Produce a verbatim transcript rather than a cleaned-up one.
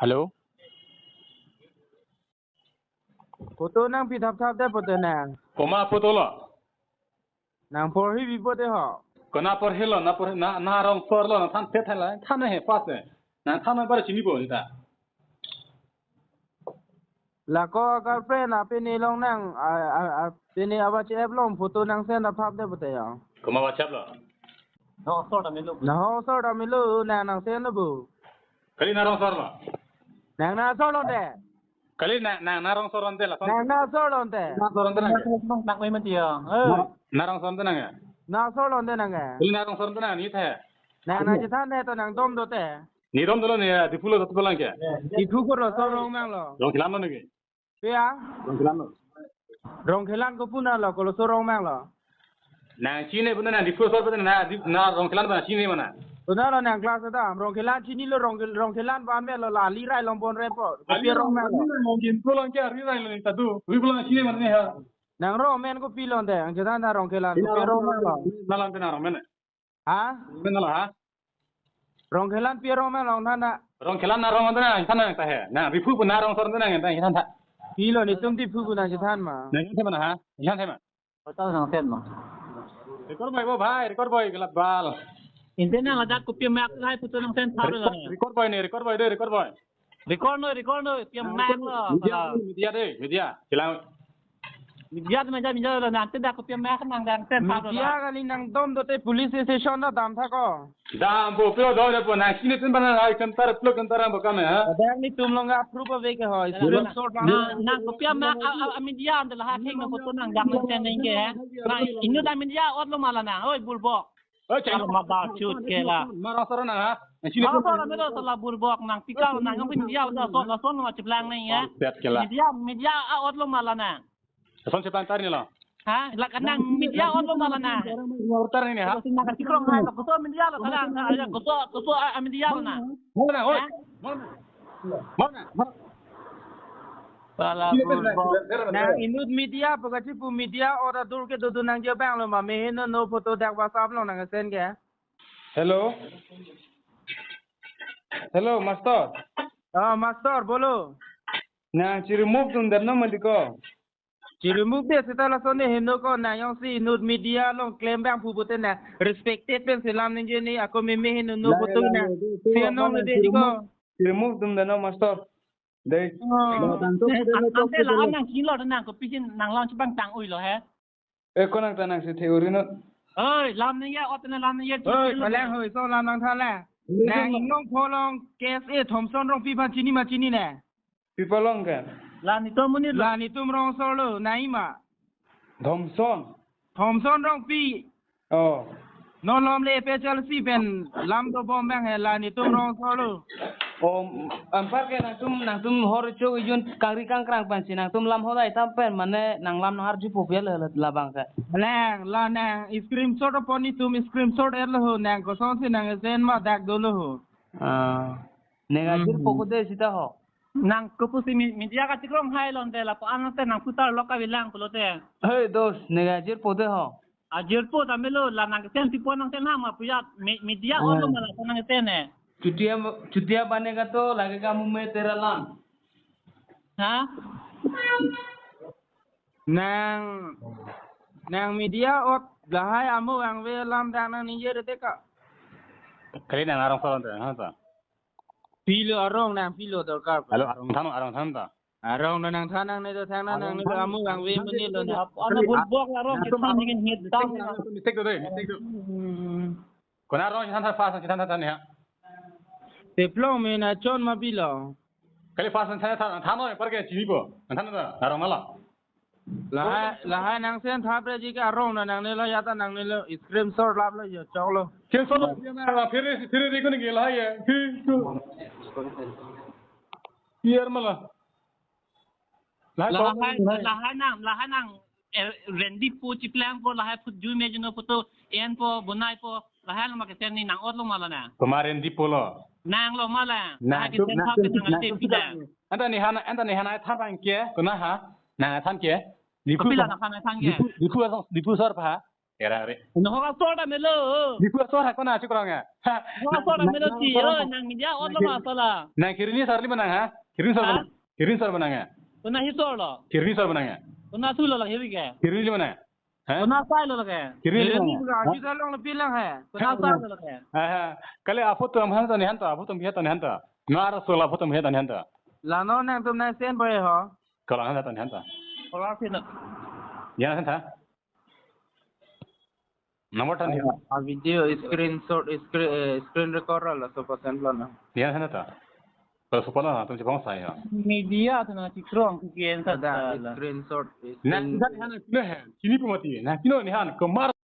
Hello? Photo nangpi thapthap det pote nang. Komat photo lo? Nang porhi bi pote ho. Kona porhi lo, na porhi, na, na rong sor lo, nangthan pet hai la, than he pas he. Nangthan bar chinipo sita. Lako girlfriend a pini long nang, a, a, a, pini a WhatsApp along photo nang send thapthap det pote ya. Komat WhatsApp lo? Nang ho sor ta melo. Nang ho sor ta melo, nang, nang send lo bo. Kali na rong sor lo? Nang na sor lo de. Kali na, na, na rong sor lo de la son. Nang na sor lo de. Na sor lo de nang. Nang, nang, nang, nang, nang. Eh. Na, na rong sor lo de nang ya? Na sor lo de nang ya? Kali na rong sor lo de nang ni the. Nang, nang chethan de to nang dom do te. Ni dom dolo ni, eh, Diphu lo sat pulang ke? Diphu ko lo sor Rongmang lo. Rongkhelan lo neke? Pia? Rongkhelan lo. Rongkhelan ko puna lo, ko lo sor Rongmang lo. Nang chini puna nang Diphu sor puna nang, Dip-, na Rongkhelan puna chini mana? Puna lo nang class ta, Rongkhelan chini lo, Rongkhel-, Rongkhelan pa me lo la, Lirai Longbon repo. Ko pia Rongmang lo. Rongkhelan Diphu lo ke Lirai lo ni tadu. Wi pulang chini mana ni ha? Nang rong men kopi lo de, ang chethan ta Rongkhelan, ko pia Rongmang lo. Na lang te nang rong men. Ha? Rong men lo ha? Rongkhelan pia Rongmang lo than ta. Rongkhelan na rong than ta, than ta he. Na Diphu puna rong sor than ta, than ta. Pilo netum Diphu puna chethan ma. Nang than mana ha? Nang than ma. Hotel nang send ma. Record boy bo bhai, record boy kelat bal. Inte nang ladak kopi mak lai photo nang send thar lo. Record, record boy ni, record boy de, record boy. Record noi, record noi, kopi mak lo. Media, media de, media. Chelang. Media de, media, media lo, nang te dak kopi mak nang dang send thar lo. Media kali nang dom do te police station ta dam tha ko. Dam bo plo do de po nang chini tin bana hai kantar plo kantar ang bo kam ha. Dak netum along ga proof ave ke ho. Screenshot lang. Nang, nang kopi mak a, a, a media ante la ha theng na photo nang dak nang send nang ke ha. Nang inut a media ot lo ma la nang. Oi, bulbok. Oi, chai. Kalau ma ba chut ke la. Ma rong sor nang ha. Nang chini ma rong sor nang lo sala bulbok nang pika nang nang pin media udah so la son ma chiplang nang ya. Set ke la. Media, media a ot lo ma la nang. Son chiplang tar ni lo. Ha? La kanang media ot lo ma la nang. Tar ni ha. Kalau sing nang kachikrong hai, koso media lo kanang, ya koso, koso a, a media lo nang. Mana, oi. Ha? Mana? Mana? Mana? Sala bulbok. Nang inut media, pagati pu media ot adur ke dodo nang je bang lo ma, meheno no photo dak WhatsApp along nang send ke. Hello. Hello, master. Ah, master, bolo. Nang chi remove dun dan no mati ko. Chi remove de seta lason ne heno ko nang jongsi inut media along klem bang pu pote nang respected pen selam ningje ni ako meme heno no photo nang. Seno de ko. Chi remove dun dan no master. Dei. Oh. Lo tang to. Ante la nang kilo nang kopi chin nang long chibang tang ui lo he. Eh, ko nang ta nang si the uri no. Oi, lam ni ya, ot na lam ni ya. Oi, palang hoi, so lam nang tha la. Nang inglong pholong K S A Thomson Rongpi aphan chini ma chini ne. Pi palong ke? La netum monit lo. La netum rong sor lo, nai ma. Thomson. Thomson Rongpi. Oh. Non lom le P H L C pen lam dobom bang he la netum rong sor lo. Oh, anpar ke nangtum, nangtum hor cho ijun kangri kangkrang pensi nangtum lam hodai tam pen mane nang lam nang arju po pia le labang ke. Nang, la nang screenshot apon netum screenshot er lo ho, nang kosonsi nang send ma dak do lo ho. Ah. Nega jir Hmm. poko de sita ho. Nang kopusi mi-, media kachikrong hai lonte lapu-an te nang putar lo kavilang pulote. Hei, dos, nega jir po de ho. Ajir po ta melo la nang send pipo nang send ha ma puya me-, media on lo Ah. ma la nang send ne. Chutia, chutia banega to lagega mume tera lang. Ha? Nang, nang media ot lahai amu ang ve lam dang nang ningje de ka. Kali nang arong salon te, ha ta. Pilo arong nang pilo dorkar. Alo arong than, arong than ta. Arong nang than nang ne to than nang ne to amu ang ve mene lo na. Ana bulbok la arong ke than ningin hit tang. Mistake to de, mistake to. Hmm. Kona arong than than fast than than than ya. Teplong me na chon ma pilo. Kali fast than than than no par ke chini po. Than than ta arong na la. Lahai, lahai nang send thap re ji ke arong na nang ne lo ya ta nang ne lo screenshot lap lo yo chok lo. Screenshot lo ya na la phiri phiri ri ko ni ke lahai ya. Phiri tu. Pier ma la. Lahai Lahai, lahai. Lahai nang, lahai nang, eh, Randy po chiplang po lahai phut ju me juno photo en po bonai po lahai lo ma ke send ni nang ot lo ma la na. Koma Randy po lo. Nang lo ma la. Nang lahai ke tu, send nang thap tu, ke nang nang te tu pida. Anta ni hana, anta ni hana than bang ke, kona ha, nang than ke. Diphu Kapila sor, nang hana than ke. Diphu, Diphu sor, Diphu sor pa ha. Era re. Nahok asor ta melo. Diphu asor ha kona chikrong ya. Ha. Nahok asor ta melo ti yo, nang media on lo ma asala. Nang Khirini asor li ma nang ha? Khirini asor ma nang. Khirini asor ma nang ya. Kona hi asor lo. Khirini asor ma nang ya. Kona thu lo la hi ke. Khirini li ma nang. Ha? Kona asai lo la ke. Khirini li ma nang ya. Khirini asai lo la bilang hai. Kona asai lo la ke. Ha ha. Kali aphoto am han ta ni han ta, aphoto am han ta ni han ta. Nara so la aphoto am han ta ni han ta. Lano nangtum nang send boy ho. Kalau han ta ni han ta. Kalau sih nak. Ya han ta. Number tan ya. A video screenshot, screen, eh, screen recorder laso percent lo na. Ya han ta. Kalau sopo lo na, tum chepang sai ya. Media tu na chikrong kikian sa. Ada screenshot, screen. Na, ni han kino hai. Chini pu mati. Na kino ni han kemar.